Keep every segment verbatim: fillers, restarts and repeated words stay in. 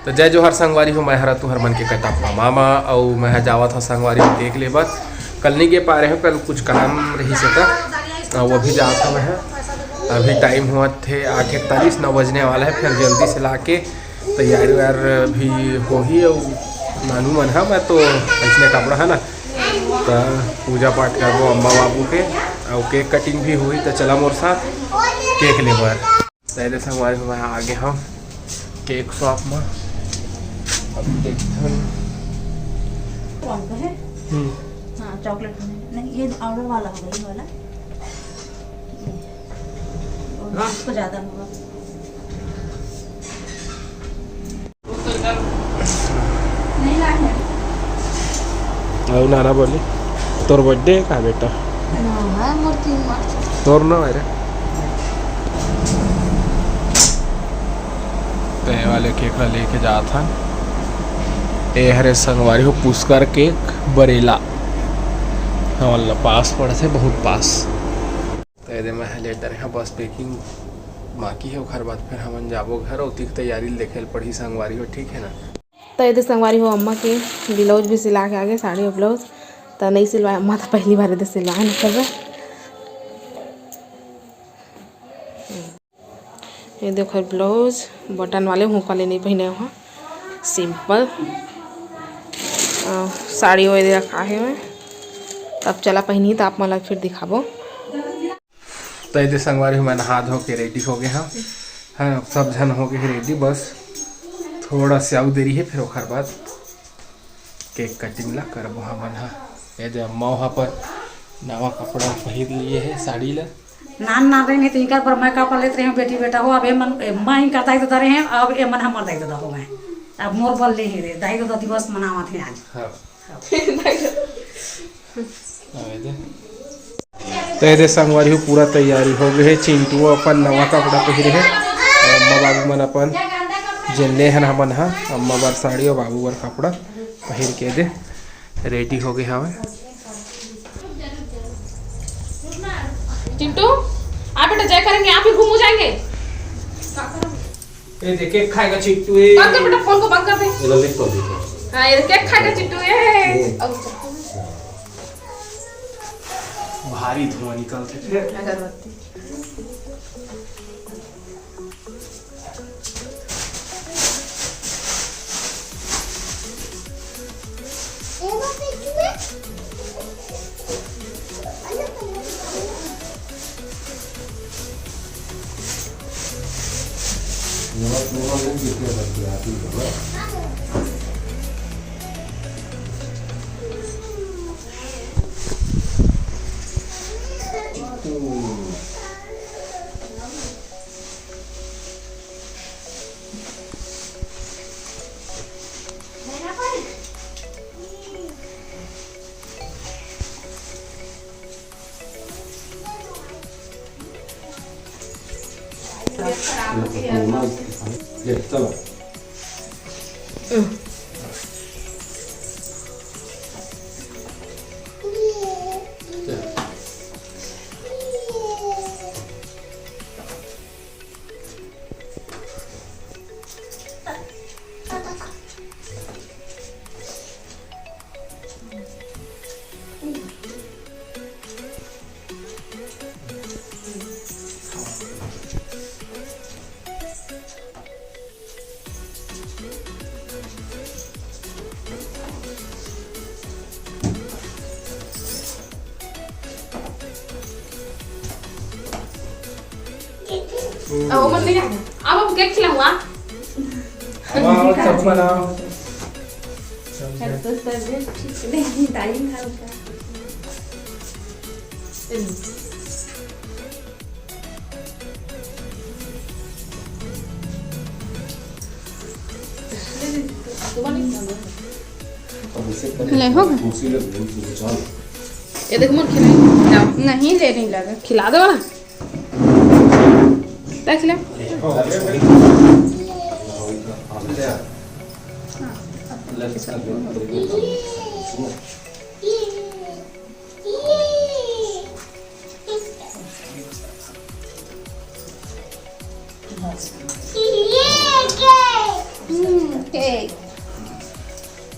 तो जय जोहार संगवारी हो, मैं हरा तुहर मन के कटप्पा मामा, अउ मैं ह जावत हव संगवारी हो केक ले बर। कल नहीं गे पा रहे हो, कल कुछ काम रही से, त वो भी जात हव मैं ह। अभी टाइम हुआ थे आठ इकतालीस, नौ बजने वाला है। फिर जल्दी से ला के तैयारी वार भी होही, अउ नानू मन ह, मैं तो ऐसने कपड़ा है ना, त पूजा पाठ करबो अम्मा बाबू के, अउ केक कटिंग भी होही। त चला मोर साथ केक ले बर। त एदे संगवारी हो, मैं आ गे हव केक शॉप म। अब देखथन। कौन का है? हम्म। हाँ, चॉकलेट में। नहीं, ये ऑर्डर वाला होगा, ये वाला। ये। और हाँ। इसको ज़्यादा होगा। अउ नाना बोली, "तोर बर्थडे है का बेटा?" हाँ, है, मोर तीन मार्च। तोर ना है रे। ते वाले केक ला लेके जात हन। ए हरे संगवारी हो पुष्कर केक बरेला। हमन ला पास पड़थे, बहुत पास। त एदे मैं ह लेट डरे हव, बस पैकिंग बाकी है, ओखर बाद फिर हमन जाबो घर। ओतिक तैयारी ल देखे ल पड़ही संगवारी हो, ठीक है ना? त एदे संगवारी हो, अम्मा के ब्लाउज भी सिला के आगे, साड़ी अउ ब्लाउज। त नई सिलवाए अम्मा, त पहली बार एदे सिलवाए न करबे। ये देखो ब्लाउज बटन वाले, हुक वाले नहीं पहने हुआ, सिंपल। अ, साड़ी वो एदे रखा है मैं। तब चला पहनी त आप मन ला फिर दिखाबो। त एदे संगवारी हो, मैं नहा धो के रेडी हो गे हव। हाँ, सब झन हो गे हे रेडी, बस थोड़ा से अउ देरी है, फिर ओखर बाद केक कटिंग ला करबो हमन ह। एदे अम्मा ह अपन नवा कपड़ा पहिर लिए है, साड़ी ला। नान नान रहे तो इनकर पर मैं का पर लेत रहे हूँ, बेटी बेटा हो, अब ये मन, ए, मैं इनकर दाई ददा रहे हैं, अब ये मन हमर दाई ददा हो गए। अब मोर बल ले ही रे, दाई ददा दिवस मनावत है आज। हाँ। हाँ, ये दे। तो ये दे संगवारी हो, पूरा तैयारी हो गई है। चिंटू अपन नवा कपड़ा पहिरे है, अम्मा बाबू मन अपन जेन ले हन हमन हा, अम्मा बर साड़ी और बाबू बर कपड़ा पहिर के दे रेडी हो गए हवे। चिंटू, आप बेटा जय करेंगे, आप ही गुम हो जाएंगे। ए, देख, केक खाएगा चिंटू, ए। बंद कर बेटा, फोन को बंद कर दे। ये लो, लिख तो दे। हाँ, ये केक खाएगा चिंटू, ए। ए। अब भारी धुआं निकलते थे। अगरबत्ती। चलो। अब वो मत ले जाना। अब हम केक खिलाऊंगा। अब आओ, सब बनाओ। सब तो सब ठीक नहीं, टाइम था उसका। ले, हो गया? ये देख, मोर खिलाई। नहीं, ले नहीं लगा। खिला दे वाला। ला खिला।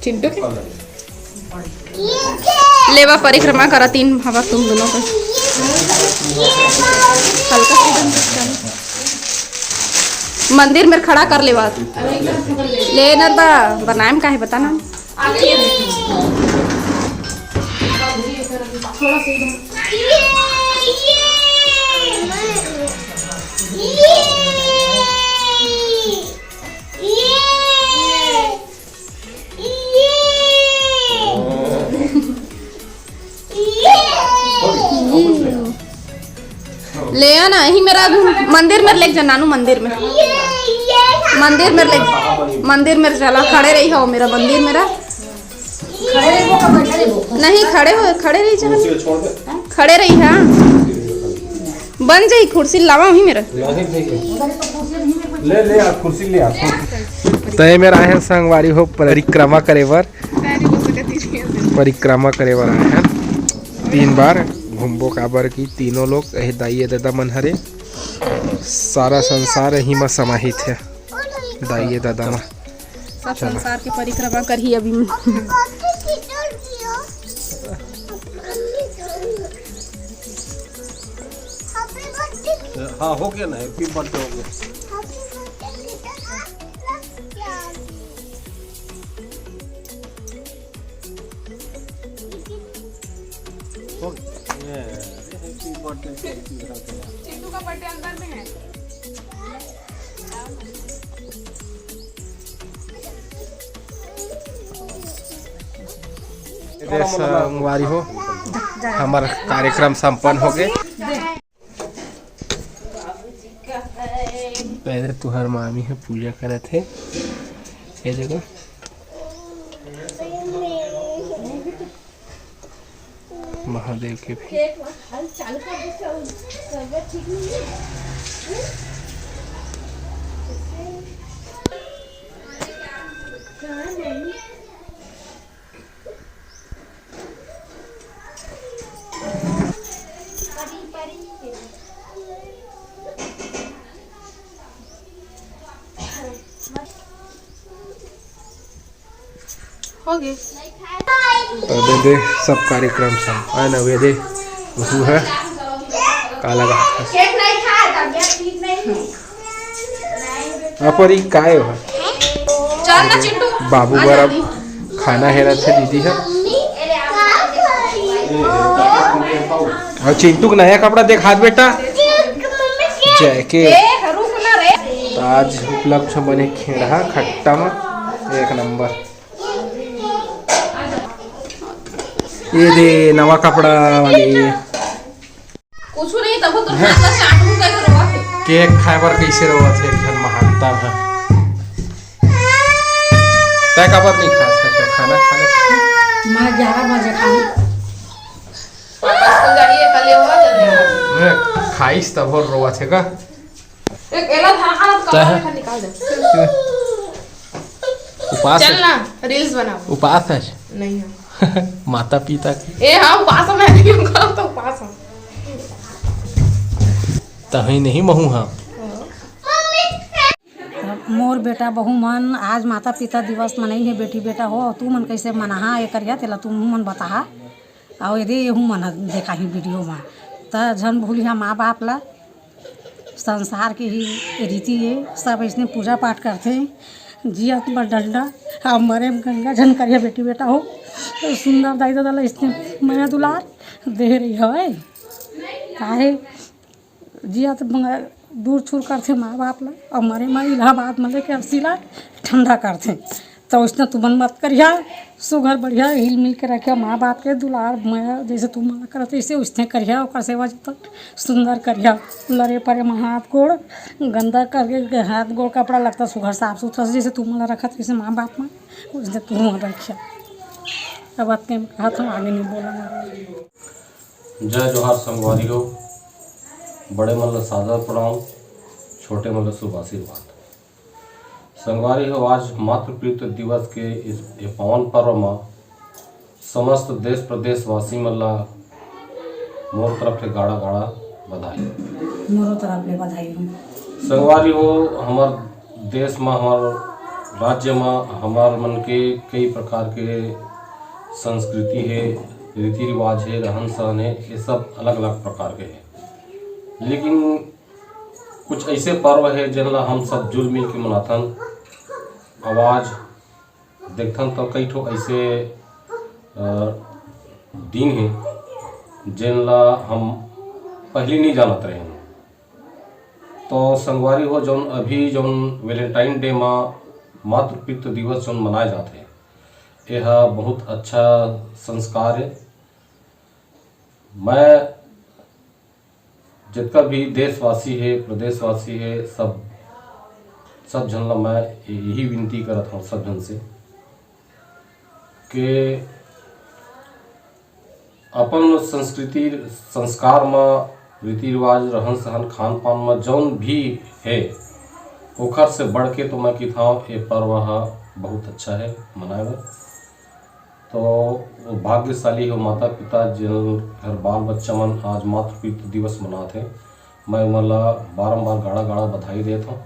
चिंटू के लेवा परिक्रमा करा तीन भावा तुम दोनों को। हल्का सा एकदम मंदिर में खड़ा कर लेवा। ले नरदा बनाए में काहे बताना। ले आ ना, यही मेरा मंदिर में लेके जा नानू, मंदिर में, मंदिर में ले, मंदिर में चला, खड़े रही हो मेरा मंदिर मेरा। नहीं, खड़े हो, खड़े रही चला, खड़े रही। हाँ, बन जाई कुर्सी लावा वही मेरा। ले ले यार, कुर्सी ले यार। तय मेरा है संगवारी हो परिक्रमा करे बर। परिक्रमा करे बर आए हन। तीन बार घूमबो, काबर कि तीनों लोग, ए दाई ए ददा मन हरे, सारा संसार यही म समाहित है, दाई ए ददा म। सब संसार के परिक्रमा करही अभी। हाँ, हो गया ना, हैप्पी बर्थडे हो गया। चिंटू का बर्थडे अंदर में है। संगवारी हो, हमर कार्यक्रम संपन्न हो गए। पहले तुहर मामी ह पूजा करत हे। ये देखो, महादेव के भी। हो गए। तो दे दे सब कार्यक्रम सब, है ना? वे दे, उसू है, काला का। अपर ई काय हो? चल ना चिंटू। बाबू बर अब खाना हेरत हे दीदी ह। और चिंटू के नया कपड़ा देखात बेटा। जय के। ए, रुक ना रे। तो आज उपलक्ष्य बने खेड़हा खट्टा म एक नंबर। ये दे नवा कपड़ा वाली। कुछ नहीं, तब तो हाथ से आटू का रोवा है। केक खाए बर कैसे रोवत हे एक झन महानता है। तय काबर नहीं खा सकता खाना खाने? मैं ग्यारह बजे खाऊं। पापा स्कूल जाइए, कल ये हुआ जल्दी। मैं खाइस तब और रोवत हे का? एक एला धान खाना तो तय कपड़ा है। निकाल दे। उपास चल है। ना, रील्स बनाओ। उपास है। नहीं है। माता पिता के। ए हाँ, उपास में नहीं हूँ, तो उपास हूँ। तही नहीं महू हाँ। मोर बेटा बहू मन आज माता पिता दिवस मनई हे, बेटी बेटा हो, तू मन कैसे मनाहा, ये करिया तेला तू मन बताहा। अउ एदे एहू मन ह देखाही वीडियो म, त झन भूलिहा माँ बाप ला। संसार के ही रीति ये, सब अइसने पूजा पाठ करथे। जियत बर डंडा, अउ मरे म गंगा, झन करिहा बेटी बेटा हो। सुंदर दाई ददा ला अइसने मया दुलार दे रही हवय। काहे जियत म दूर छूर करथे माँ बाप ला, अउ मरे म इलाहाबाद म लेके अरसी ला ठंडा करथे। त ओइसने तुमन मत करिहा, सुघर बढ़िया हिल मिल के रखिहा। माँ बाप के दुलार मया जइसे तुमन ला करत, तइसे ओइसने करिहा, ओकर सेवा जतन सुंदर करिहा। लरे परे म हाथ गोड़ गंदा करके, हाथ गोड़ कपड़ा लत्ता सुघर साफ सुथरा से जइसे तुमन ला रखत, तइसे माँ बाप म ओइसने तुमन रखिहा। अब अतके म कहत हूँ, आगे नहीं बोला। जय जोहार संगवारी हो, बड़े मन ल सादर प्रणाम, छोटे मन ल शुभ आशीर्वाद। संगवारी हो, आज मातृ पितृ दिवस के इस, ये पावन पर्व म समस्त देश प्रदेश वासी मन ल मोर तरफ ले गाड़ा गाड़ा बधाई। मोरो तरफ ले बधाई हो। संगवारी हो, हमर देश म हमर राज्य म हमर मन के कई प्रकार के संस्कृति हे, रीति रिवाज हे, रहन सहन हे, ये सब अलग अलग प्रकार के हे। लेकिन कुछ ऐसे पर्व हे जेन ला हम सब जुल मिल के मनाथन। आवाज देखथन तो कई ठो ऐसे अ, दिन हे जेन ला हम पहली नहीं जानत रहेन। तो संगवारी हो, जौन अभी जौन Valentine Day मा मातृपितृ दिवस जौन मनाए जात हे, यह बहुत अच्छा संस्कार है। मैं जितना भी देशवासी है, प्रदेशवासी है, सब सब झन ला मैं यही विनती करत हूँ सब झन से कि अपन संस्कृति संस्कार म, रीति रिवाज, रहन सहन, खान पान म जौन भी है, ओखर से बढ़ के तो मैं किथाव ये पर्व ह बहुत अच्छा है मनाए बर। तो वो भाग्यशाली हो माता पिता जिन घर बाल बच्चा मन आज मातृपितृ दिवस मनात हे। मैं ओमन ला बारंबार गाड़ा गाड़ा बधाई देत हूँ।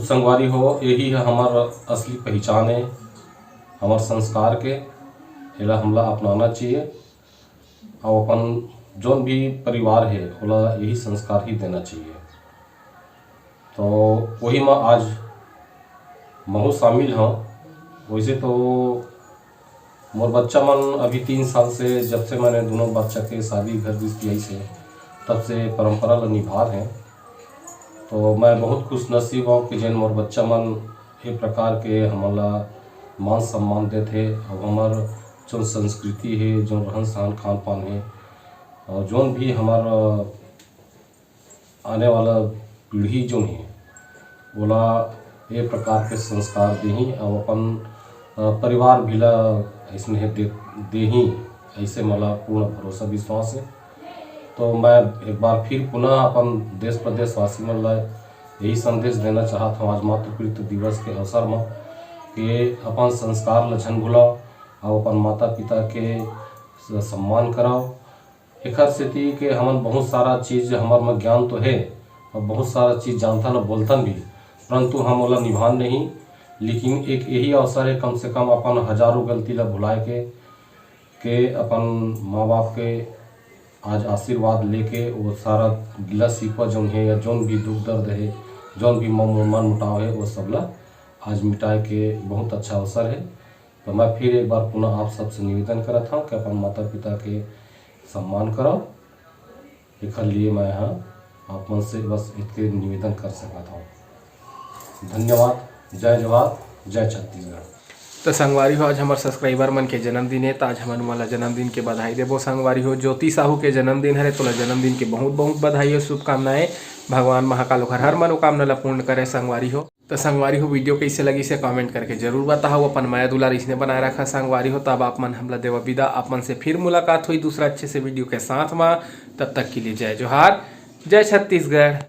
संगवारी हो, यही है हमार असली पहचान है, हमार संस्कार के। एला हमला अपनाना चाहिए। और अपन जौन भी परिवार है, ओला यही संस्कार ही देना चाहिए। तो वही में आज महू शामिल हूँ। वैसे तो मोर बच्चा मन अभी तीन साल से, जब से मैंने दोनों बच्चा के शादी घर रिश्ते आई से, तब से परंपरा ला निभा रहे। तो मैं बहुत खुश नसीब हूँ कि जेन मोर बच्चा मन ये प्रकार के हमन ला मान सम्मान देथे और हमार जो संस्कृति है, जो रहन सहन खान पान है और जो भी हमार आने वाला पीढ़ी जो है, ओला ये प्रकार के संस्कार देही और अपन परिवार भी ला स्नेह दे देही, ऐसे मला पूर्ण भरोसा विश्वास है। तो मैं एक बार फिर पुनः अपन देश प्रदेशवासी मन ला यही संदेश देना चाहत हूँ आज मातृपितृ दिवस के अवसर में कि अपन संस्कार ला झन भुलाओ और अपन माता पिता के सम्मान कराओ। एखर सेती के हमन बहुत सारा चीज हमर में ज्ञान तो है और बहुत सारा चीज जानथन और बोलथन भी, परंतु हम ओला निभान नहीं। लेकिन एक यही अवसर है कम से कम अपन हजारों गलती ला भुलाए के के अपन माँ बाप के आज आशीर्वाद लेके वो सारा गिला शिकवा जौन है या जौन भी दुख दर्द है, जौन भी मन मन मुटाव है, वो सब ला आज मिटाए के बहुत अच्छा अवसर है। तो मैं फिर एक बार पुनः आप सबसे निवेदन करत हूँ कि अपन माता पिता के सम्मान करो। एकर लिए मैं यहाँ आप मन से बस इतने निवेदन कर सकता हूँ। धन्यवाद। जय जोहार, जय छत्तीसगढ़। तो संगवारी हो, आज हमार सब्सक्राइबर मन के जन्मदिन है, तो आज हमन ओमन ला जन्मदिन के बधाई देबो। संगवारी हो, ज्योति साहू के जन्मदिन हरे, तोला जन्मदिन के बहुत बहुत बधाई और शुभकामनाएं। भगवान महाकाल ओकर हर मनोकामना ला पूर्ण करे। संगवारी हो, तो संगवारी हो, वीडियो कैसे लगी से कमेंट करके जरूर बताओ। अपन मया दुलार इसने बनाए रखा संगवारी हो। तब आप मन हमला देवा विदा, आप मन से फिर मुलाकात हुई दूसरा अच्छे से वीडियो के साथ में। तब तक के लिए जय जोहार, जय छत्तीसगढ़।